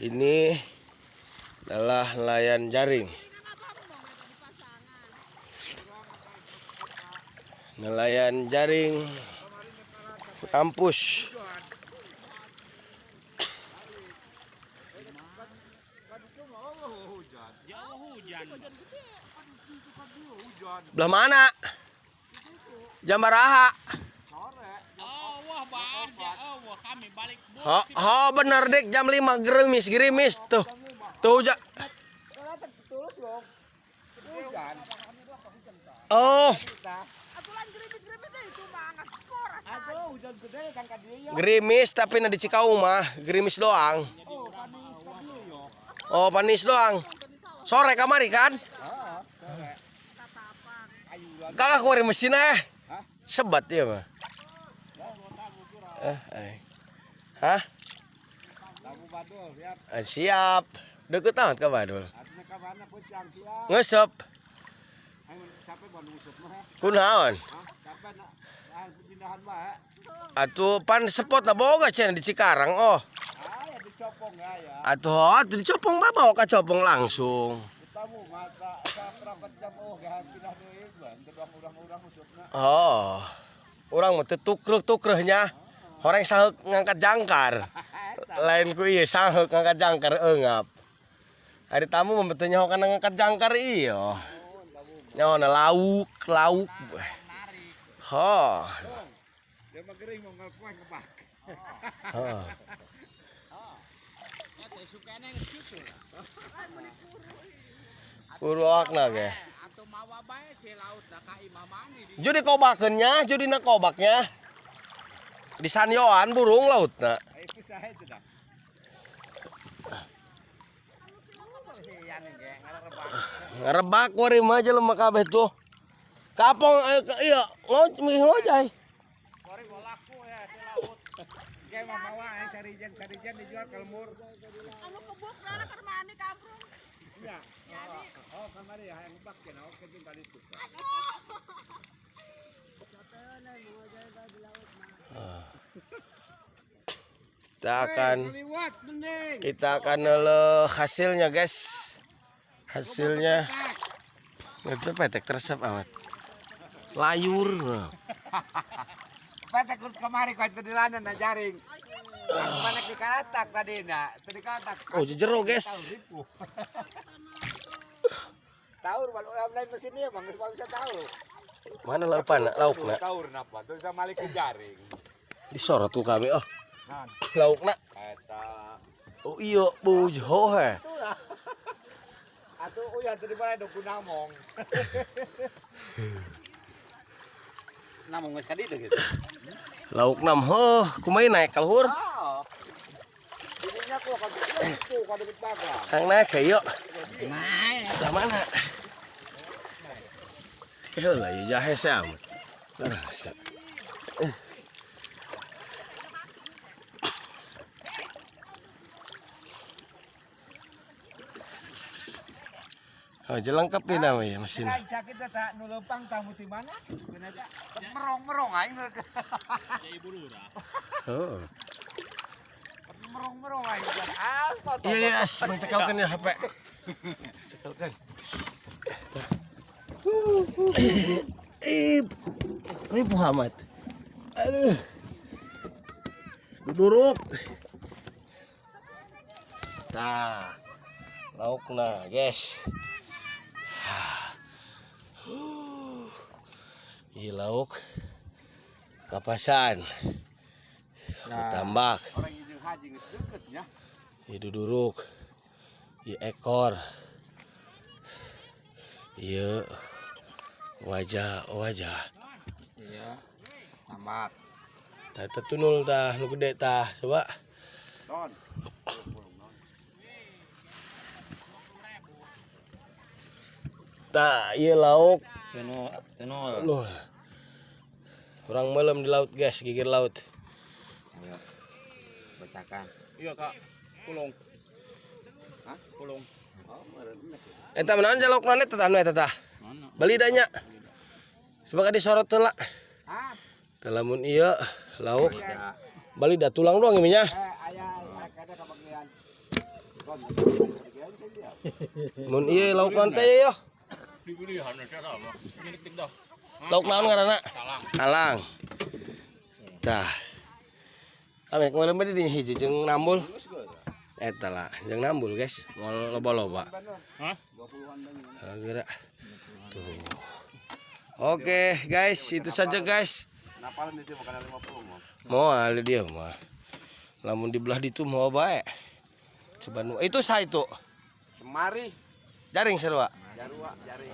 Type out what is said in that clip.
Ini adalah nelayan jaring. Nelayan jaring kampus. Belah mana? Jambaraha. Oh, oh bener dek jam 5 gerimis gerimis tuh. Tuh hujan. Oh. Gerimis tapi na di Cikaung mah, gerimis doang. Oh, panis doang. Sore kamari kan? Kakak keluarin mesin eh. Sebat ya mah. Hah? Siap. Deket amat ke Badul. Ngesep. Kunaon? Atuh pan spot na boga cenah di Cikarang oh. Atuh atuh dicopong bae bawa ka copong langsung. Oh. Urang mah teu tukreuh-tukreuhnya. Horeng saheuk ngangkat jangkar. Lain ku ieu saheuk ngangkat jangkar eungap. Ari tamu mah teu nyaho kana ngangkat jangkar ieu. Nyaho na lauk, lauk. Ho. Ho. Uruakna ge. Jadi kobakeun nya, jadi na kobaknya. Di sanyoan burung lautna. Ngarebak wari mah jelema kabeh tuh. Kapong iya ngojay. Kita akan nele hasilnya guys. Hasilnya itu petek teresep amat. Layur. Petek kemari kau itu di lana na jaring. Mana di karatak tadi na, tadi karatak. Oh jero guys. Taur walau lain mesin dia bang, bisa tahu. Mana laupan lauk na? Taur napa? Tuh sama malik jaring. Disorot tuh kami oh. Lauk na. Oh iya bujo he. Atuh uya tadi mana doku namong. Namong geus ka ditu gitu. Lauk nam heuh, kumaha naik ka luhur? Kang naik hayo. Naik. Lah mana? Heula ieu jahe sia amat. Rasa. Oh, jelengkap nih namanya mesin. Sakit tak nu leumpang tamu ti mana? Merong-merong aing. Heeh. Merong-merong aing. Iya, iya, mencekalkan ya HP. Cekalkan. Ribu amat. Aduh. Duduruk. Nah, laukna, guys. Ini lauk kapasan. Nah, tambak. Ini duduruk. Ini ekor. Iya wajah-wajah. Iya. Tambak. Tah tunul tah nu gede tah coba. Ton. Tah ieu lauk tunul. Loh. Kurang malam di laut guys, gigir laut. Ayo. Bacakan. Iya kak, pulung. Hah? Pulung. Eta menaon jaluk naon eta anu eta tah? Balidanya. Sebab disorot heula. Hah? Tah lamun ieu lauk balida tulang doang ieu nya. Aya kada kabagian. Mun ieu lauk naon teh yo? Dipilihan aja apa? Ini dah. Lauk naon ngaranna? Talang. Talang. Tah. Kami kemarin beli di hiji jeung nambul. Eta lah, jeung nambul guys. Moal loba-loba. Hah? Ah, gerak. Tuh. Oke, guys, itu saja guys. Napalan itu makanan 50 mah. Moal dia mah. Lamun dibelah ditu mau bae. Coba nu itu sa itu. Semari Jaring sarua. jarua jaring.